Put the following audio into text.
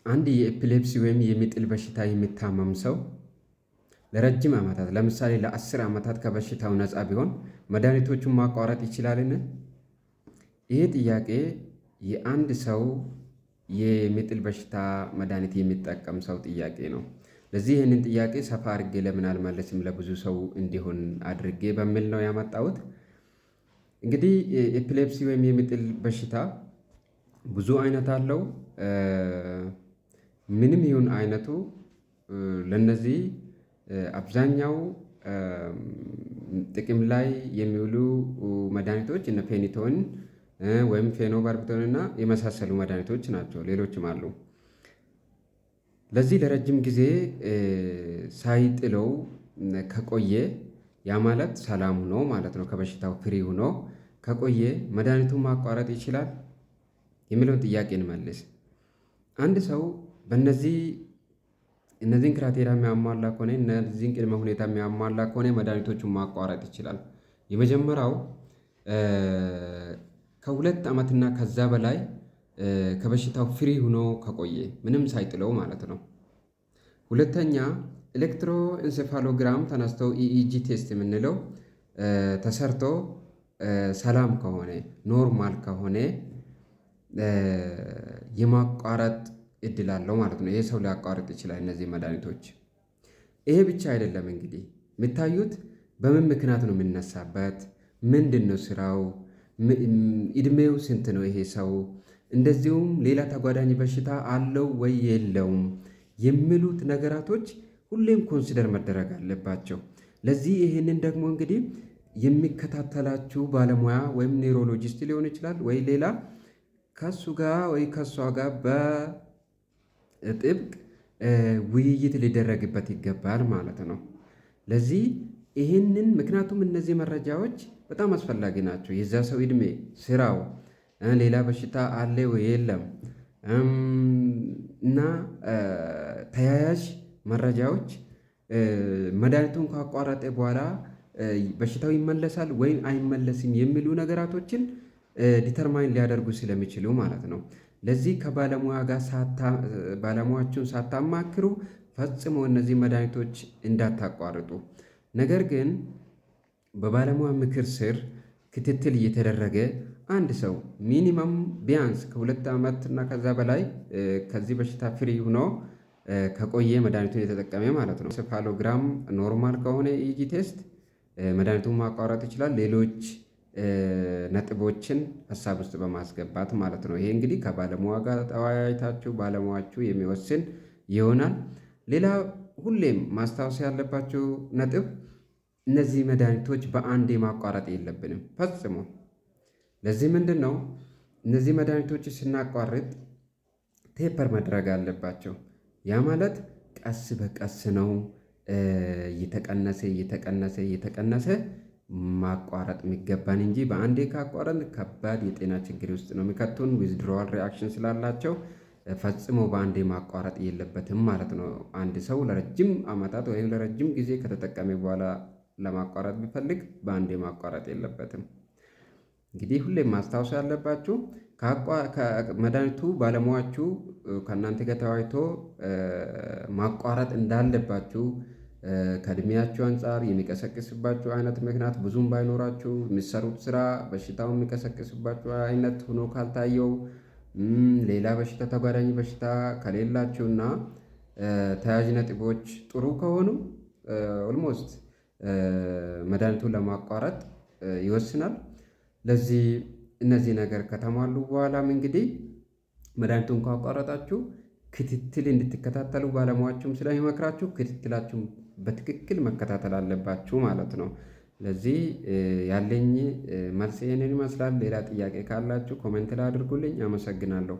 አንድ የ epilepsy ወይም የሚጥል በሽታ የሚታመም ሰው ለረጅም ዓመታት፣ ለምሳሌ ለ10 ዓመታት ከበሽታው ነፃ ቢሆን መድኃኒቶቹን ማቋረጥ ይችላልን? ይህ ጥያቄ የአንድ ሰው የሚጥል በሽታ መድኃኒት የሚጠቀም ሰው ጥያቄ ነው። ለዚህ ይህንን ጥያቄ ሰፋ አድርጌ ለምን አልመልስም፣ ለብዙ ሰው እንዲሆን አድርጌ በሚል ነው ያመጣሁት። እንግዲህ epilepsy ወይም የሚጥል በሽታ ብዙ አይነት አለው። ምንም ይሁን አይነቱ፣ ለነዚህ አብዛኛው ጥቅም ላይ የሚውሉ መድኃኒቶች እነ phenytoin ወይም phenobarbitone እና የመሳሰሉ መድኃኒቶች ናቸው። ሌሎችም አሉ። ለዚህ ለረጅም ጊዜ ሳይጥለው ከቆየ፣ ያ ማለት ሰላም ሆኖ ማለት ነው፣ ከበሽታው free ሆኖ ከቆየ መድኃኒቱን ማቋረጥ ይችላል የሚለውን ጥያቄ እንመልስ። አንድ ሰው በእነዚህ እነዚህን criteria የሚያሟላ ከሆነ፣ እነዚህን ቅድመ ሁኔታ የሚያሟላ ከሆነ መድኃኒቶቹን ማቋረጥ ይችላል። የመጀመሪያው ከ2 ዓመትና ከዛ በላይ ከበሽታው free ሆኖ ከቆየ፣ ምንም ሳይጥለው ማለት ነው። ሁለተኛ electroencephalogram ተነስተው EEG test የምንለው ተሰርቶ ሰላም ከሆነ፣ normal ከሆነ የማቋረጥ እድል አለው ማለት ነው። ይሄ ሰው ሊያቋርጥ ይችላል እነዚህ መድኃኒቶች። ይሄ ብቻ አይደለም፣ እንግዲህ የሚታዩት በምን ምክንያት ነው የሚነሳበት፣ ምንድነው ስራው፣ እድሜው ስንት ነው ይሄ ሰው፣ እንደዚሁም ሌላ ተጓዳኝ በሽታ አለው ወይ የለውም የሚሉት ነገራቶች ሁሌም consider መደረግ አለባቸው። ለዚህ ይሄንን ደግሞ እንግዲህ የሚከታተላችሁ ባለሙያ ወይም neurologist ሊሆን ይችላል ወይ ሌላ፣ ከሱ ጋር ወይ ከእሷ ጋር በጥብቅ ውይይት ሊደረግበት ይገባል ማለት ነው። ለዚህ ይህንን ምክንያቱም እነዚህ መረጃዎች በጣም አስፈላጊ ናቸው። የዛ ሰው እድሜ፣ ስራው፣ ሌላ በሽታ አለ ወይ የለም እና ተያያዥ መረጃዎች መድኃኒቱን ካቋረጠ በኋላ በሽታው ይመለሳል ወይም አይመለስም የሚሉ ነገራቶችን determine ሊያደርጉ ስለሚችሉ ማለት ነው። ለዚህ ከባለሙያ ጋር ባለሙያችሁን ሳታማክሩ ፈጽሞ እነዚህ መድኃኒቶች እንዳታቋርጡ። ነገር ግን በባለሙያ ምክር ስር ክትትል እየተደረገ አንድ ሰው minimum ቢያንስ ከ2 ዓመት እና ከዛ በላይ ከዚህ በሽታ free ሆኖ ከቆየ፣ መድኃኒቱን የተጠቀመ ማለት ነው። Encephalogram normal ከሆነ፣ EEG test፣ መድኃኒቱን ማቋረጥ ይችላል። ሌሎች ነጥቦችን ሀሳብ ውስጥ በማስገባት ማለት ነው። ይሄ እንግዲህ ከባለሙያ ጋር ተወያይታችሁ ባለሙያችሁ የሚወስን ይሆናል። ሌላ ሁሌም ማስታወስ ያለባችሁ ነጥብ እነዚህ መድኃኒቶች በአንዴ ማቋረጥ የለብንም ፈጽሞ። ለዚህ ምንድነው፣ እነዚህ መድኃኒቶች ስናቋርጥ taper መደረግ አለባቸው። ያ ማለት ቀስ በቀስ ነው፣ እየተቀነሰ እየተቀነሰ እየተቀነሰ ማቋረጥ የሚገባን እንጂ በአንዴ ካቋረጥን ከባድ የጤና ችግር ውስጥ ነው የሚከቱን። Withdrawal reaction ስላላቸው ፈጽሞ በአንዴ ማቋረጥ የለበትም ማለት ነው። አንድ ሰው ለረጅም አመታት ወይም ለረጅም ጊዜ ከተጠቀመ በኋላ ለማቋረጥ ቢፈልግ በአንዴ ማቋረጥ የለበትም። እንግዲህ ሁሌም ማስታወስ ያለባችሁ መድኃኒቱ ባለሙያችሁ ከእናንተ ጋር ተወያይቶ ማቋረጥ እንዳለባችሁ፣ ከእድሜያችሁ አንፃር የሚቀሰቅስባችሁ አይነት ምክንያት ብዙም ባይኖራችሁ፣ የምትሰሩት ስራ በሽታውን የሚቀሰቅስባችሁ አይነት ሆኖ ካልታየው፣ ሌላ በሽታ፣ ተጓዳኝ በሽታ ከሌላችሁና ተያያዥ ነጥቦች ጥሩ ከሆኑ almost መድኃኒቱን ለማቋረጥ ይወስናል። ለዚህ እነዚህ ነገር ከተሟሉ በኋላም እንግዲህ መድኃኒቱን ካቋረጣችሁ ክትትል እንድትከታተሉ ባለሙያችሁም ስለሚመክራችሁ ክትትላችሁን በትክክል መከታተል አለባችሁ ማለት ነው። ለዚህ ያለኝ መልስ ይሄንን ይመስላል። ሌላ ጥያቄ ካላችሁ comment ላይ አድርጉልኝ። አመሰግናለሁ።